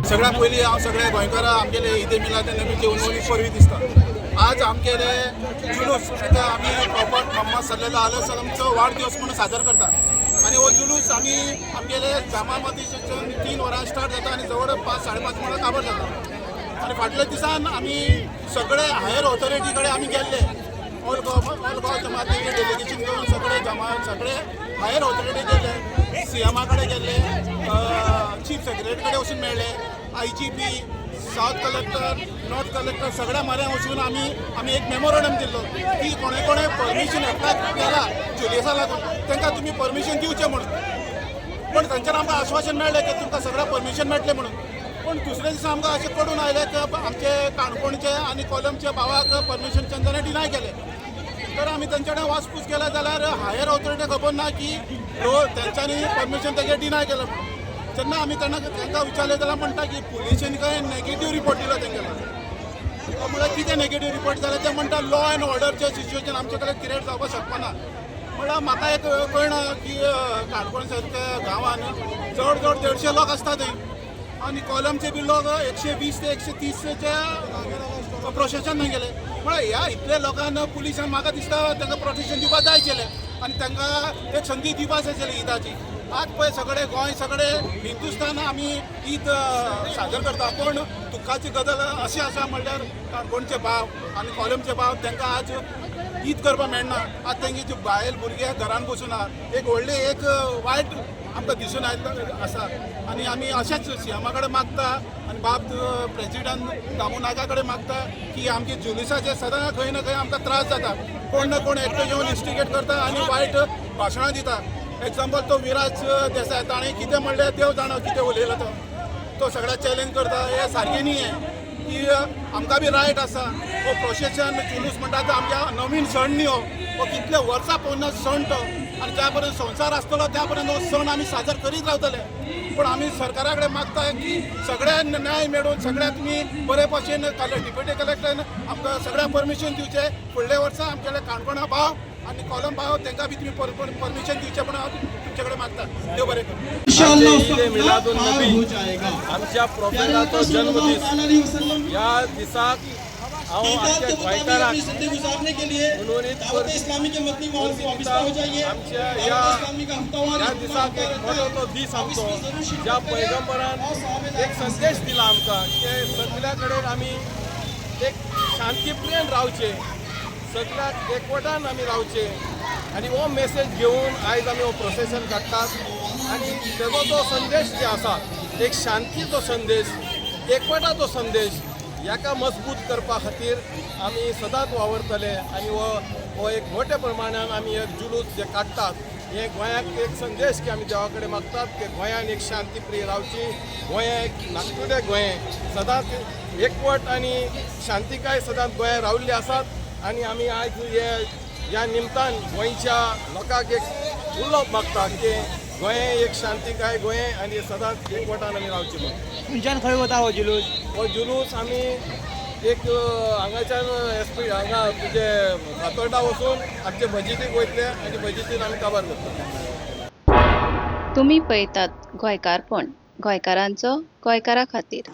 सगळ्यात पयलीं हांव सगळ्या गोंयकारां आमगेले ईद मिलाद नबीचे उनवणी परबीं दिसता. आज आमगेले जुलूस एका आमी प्रॉपर मोहम्मद सल्लल्लाहु अलैहि वसल्लमचो वाडदिवस म्हणून साजर करता आनी हो जुलूस आमी आमगेले जामा मस्जिदीच्यान 3 वरां स्टार्ट जाता आनी जवळ 5, 5:30 म्हणल्यार काबर जाता. आनी फाटल्या दिसान आमी सगळे हायर ऑथॉरिटी कडेन आमी गेल्ले. ऑल गोवा, ऑल गोवा जमातीचे डेलिगेशन घेवन सगळे जमा सगळे हायर ऑथॉरिटी गेले, सीएमा कडेन गेल्ले, चीफ सेक्रेटरी कडेन वचून मेळ्ळे, IGP, South Collector, North Collector सगळ्या म्हऱ्यान वचून आमी आमी एक मेमोरंडम दिल्लो की कोणे कोणे परमिशन एप्लाय केला जुलुसा लागून, तांकां तुमी परमिशन दिवचें म्हणून. पण तांच्यान आमकां आश्वासन मेळ्ळें की तुमकां सगळें परमिशन मेळटलें म्हणून. पूण दुसऱ्या दिसा आमकां अशें कळून आयलें की आमचे काणकोणचे आनी कोलमचे भावाक परमिशन तेंच्यांनी डिनाय केलें. तर आमी तेंचे कडेन वासपूस केल्या जाल्यार हायर ऑथॉरिटी खबर ना की तेंच्यांनी परमिशन तेजें डिनाय केलें म्हणून. जेन्ना आमी तेन्ना तांकां विचारलें जाल्यार म्हणटा की पुलिशेन खंय नेगेटीव रिपोर्ट दिलो तेंगेलो. म्हळ्यार कितें नेगेटीव रिपोर्ट जाल्यार ते म्हणटा लॉ एंड ऑर्डरचें सिच्युएशन आमचे कडेन क्रिएट जावपाक शकना. म्हळ्यार म्हाका एक कळना की काणकोण सारक्या गांवान जवळ जवळ 150 लोक आसता थंय आनी कोलमचे बी लोक 120 ते 130चे प्रोसेशन थंय गेले. म्हळ्यार ह्या इतले लोकांक पुलिसान म्हाका दिसता तांकां प्रोटेक्शन दिवपाक जाय आशिल्लें आनी तांकां एक संदी दिवपाक जाय आशिल्ली ईदाची. आज पळय सगळे गोंय, सगळे हिंदुस्तान आमी ईद साजर करता, पूण दुख्खाची गजाल अशी आसा म्हणल्यार काणकोणचे भाव आनी कोलमचे भाव तांकां आज ईद करपाक मेळना. आज तेंगे जी बायल भुरगे घरान बसून आहा, एक व्हडली एक वायट आमकां दिसून आयिल्लो आसा. आनी आमी अशेंच सीएमा कडेन मागता आनी बाब प्रेजिडंट दामू नायका कडेन मागता की आमचे जुलुसाचे सदां खंय ना खंय आमकां त्रास जाता. कोण ना कोण एकटो येवन इन्स्टिगेट करता आनी वायट भाशणां दिता. एग्जाम्पल तो विराज देसाय, ताणें कितें म्हणलें देव जाणा कितें उलयलो तो. तो सगळ्या चॅलेंज करता. हे सारकें न्ही हें की आमकां बी रायट आसा. हो प्रोसेशन जुलूस म्हणटा तो आमच्या नवीन सण न्ही हो. हो कितले वर्सां पोन्नो सण तो आनी ज्या पर्यंत संवसार आसतलो त्या पर्यंत हो सण आमी साजर करीत रावतले. पूण आमी सरकारा कडेन मागता की सगळ्यांक न्याय मेळून सगळ्याक तुमी बरे भशेन डेप्युटी कलेक्टरान आमकां सगळ्यांक परमिशन दिवचें. फुडल्या वर्सा आमगेले काणकोणा भाव आनी कोलम भाव तांकां बी तुमी परमिशन दिवचें म्हणून हांव तुमचे कडेन मागता. देव बरें करूं. आमचे ईद ए मिलादुन नबी, आमच्या प्रोफेटाचो जन्मदीस, ह्या दिसाक हांव आमच्या गोंयकारांक उनवणीत दिता. आमच्या ह्या ह्या दिसाक एक मोठो तो दीस आमचो, ज्या पैगंबरान एक संदेश दिला आमकां की सगल्या कडेन आमी एक शांतीप्रियन रावचे, सगळ्याक एकवटान आमी रावचे. आनी हो मेसेज घेवन आयज आमी हो प्रोसेशन काडटात. आनी तेजो जो संदेश जे आसा, एक शांतीचो संदेश, एकवटाचो संदेश, हाका मजबूत करपा खातीर आमी सदांच वावरतले. आनी हो हो एक मोठ्या प्रमाणान आमी एक जुलूस जे काडटात, हे गोंयाक एक संदेश की आमी देवा कडेन मागतात की गोंयान एक शांतीप्रिय रावची, गोंया एक नागतुले गोंय सदांच एकवट आनी शांतिकाय सदांच गोंयांत रावल्ली आसात. आनी आमी आयज हे ह्या निमतान गोंयच्या लोकांक एक उलोवप मागता की गोंय एक शांतिकाय गोंय आनी सदांच एकवटान आमी रावची म्हणून. खंयच्यान खंय वता हो जुलूस? हो जुलूस आमी एक हांगाच्यान एस पी हांगा तुजे फातोर्डा वचून आमचे मस्जिदीक वयतले आनी मस्जिदीन आमी काबार करतले. तुमी पळयतात गोंयकारपण, गोंयकारांचो गोंयकारा खातीर.